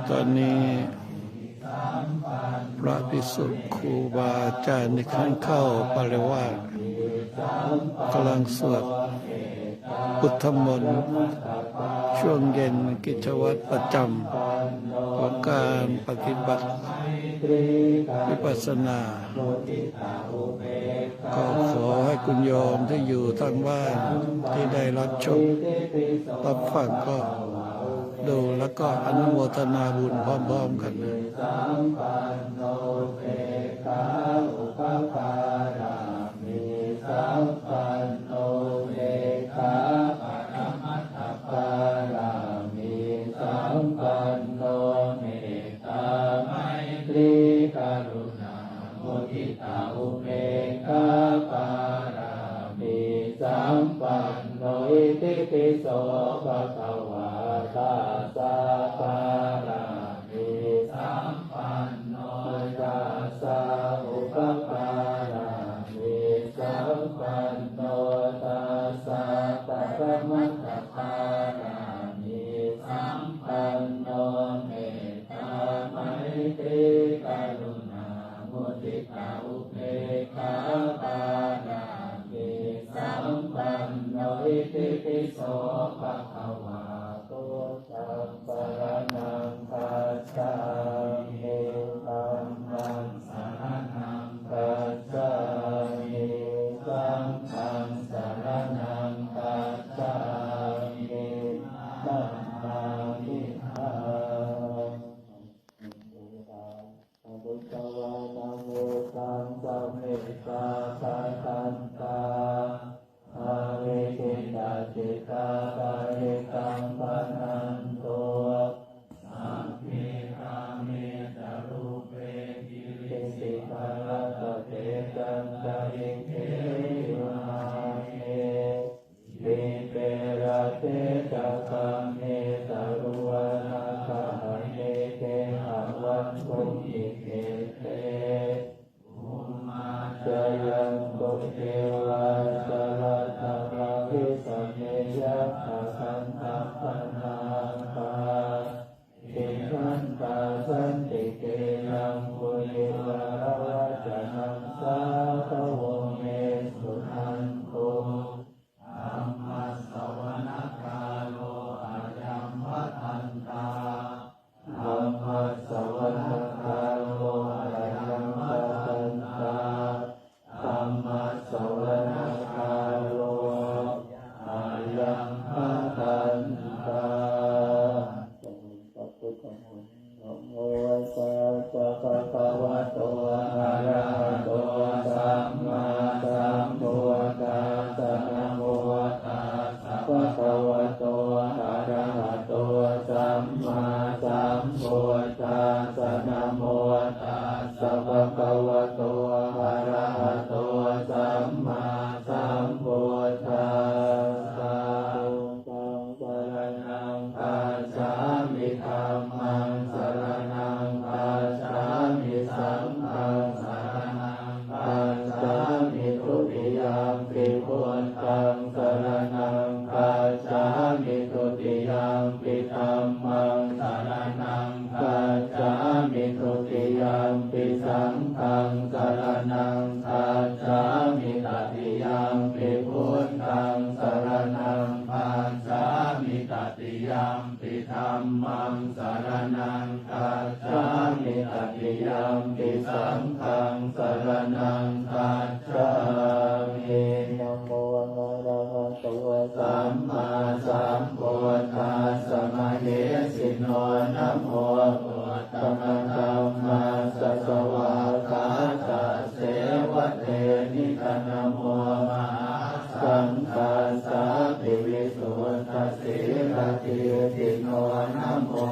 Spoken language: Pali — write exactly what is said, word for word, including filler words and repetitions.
ตอนนี้พระภิกษุครูบาอาจารย์ที่ท่านเข้าปริวาสกำลังสวดพุทธมนต์ช่วงเย็น กิจวัตรประจำของการปฏิบัติวิปัสสนา ก็ขอให้คุณโยมที่อยู่ทางบ้านที่ได้รับชมรับฟังก็ดูแล้วก็อนุโมทนาบุญพร้อมๆกันนะ Sampanno upekkha upekkhā paramattha pāramī sampanno mettā maitrī karuṇā muditā upekkhā pāramī sampanno itipi so bhagavā dasa pāramī sampanno dasa upapārami sampanno dasa paramattha pāramī sampanno mettā maitrī karuṇā muditā upekkhā pāramī sampanno itipi so bhagavā buddhaṃ saraṇaṃ gacchāmi dhammaṃ saraṇaṃ gacchāmi saṅghaṃ saraṇaṃ gacchāmi namāmihaṃ. Bhagavā namo tassa me sabba sattā avikkhittacittā parittaṃ bhaṇantu. Sagge kāme ca rūpe girisikharataṭe cantalikkhe vimāne dīpe raṭṭhe ca gāme taruvanagahane gehavatthumhi khette bhummā cāyantu devā jalathalavisame yakkhagandhabbanāgā tiṭṭhantā santike yaṃ munivaravacanaṃ sādhavo me suṇantu. Dhammassavanakālo ayambhadantā. Dhammassavanakālo ayambhadantā. Dhammassavanakālo ayambhadantā. พระพุทธมนต์ Namo tassa bhagavato arahato sammāsambuddhassa. Namo tassa bhagavato arahato sammāsambuddhassa. Namo tassa bhagavato arahato sammāsambuddhassa. Buddhaṃ saraṇaṃ gacchāmi. Dhammaṃ saraṇaṃ gacchāmi. Saṅghaṃ saraṇaṃ gacchāmi. Dutiyampi buddhaṃ saraṇaṃ gacchāmi. Dutiyampi dhammaṃ saraṇaṃ gacchāmi. Dutiyampi saṅghaṃ saraṇaṃ gacchāmi. Tatiyampi buddhaṃ saraṇaṃ gacchāmi. Tatiyampi dhammaṃ saraṇaṃ gacchāmi. Tatiyampi saṅghaṃ saraṇaṃ gacchāmi. Namo arahato sammāsambuddhassa mahesino. Namo uttamadhammassa svākkhātasseva tenidha. Namo mahāsaṅghassāpi visuddhasīladiṭṭhino. Namo